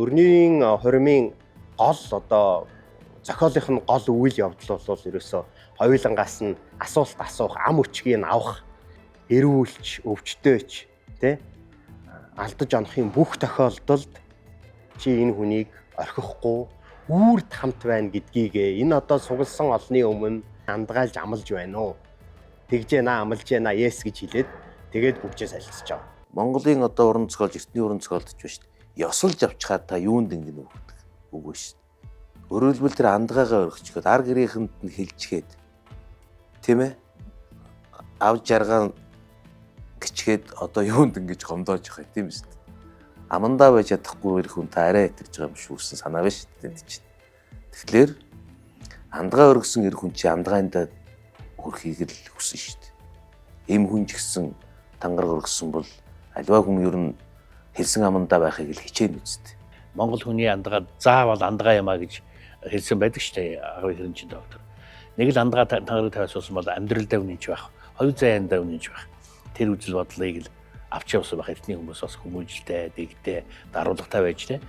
Өрнийн хуримын гол одоо зохиолынх нь гол үйл явдал бол ерөөсөө хоёулангаас нь асуулт асуух, ам өчгийг нь авах, эрүүлж, өвчтөөч тий алдаж онохын бүх тохиолдолд чи энэ хүнийг орхихгүй үүрд хамт байна гэдгийг энэ одоо сугалсан олны өмнө андгаалж амлаж байна уу? Тэгжээ наа амлаж байна yes гэж хэлээд тэгээд бүгжээ солилцож байгаа. Монголын одоо уран зохиолч, эртний уран зохиолч биш шүү дээ. Ёсолж авчхаад та юунд ингэнэ өгдөг үгүй шүү дээ. Өөрөөр хэлбэл тэр андгаагаа өргөчгөөд ар гэрийнхэнд нь хэлчихэд, тийм ээ, ав жаргаа гिचгээд одоо юунд ингэж гомдоож явах юм, тийм үү? Амандаа байж чадахгүй хүн та арай итгэж байгаа юм шүү гэсэн санаа байна шүү дээ чинь. Тэгэхээр андгаа өргөсөн эр хүн чи андгаандаа хүрэхийг л хүсэн шүү дээ. Эм хүн ч гэсэн тангараг өргөсөн бол альва хүн ер нь хэлсэн амандаа байхыг л хичээнэ үсттэй. Монгол хүний андгаа заавал андгаа юм а гэж хэлсэн байдаг шүү дээ. Агавын хөрөнчин доктор. Нэг л андгаа тангараг тавиас суусан бол амьдралдаа үнэнч байх. Хоёр заяандаа үнэнч байх. Тэр үзэл бодлыг л авч явсан байх. Эртний хүмүүс бас хүмүүжлтэй, дэгтэй, даруулгатай байж тээ.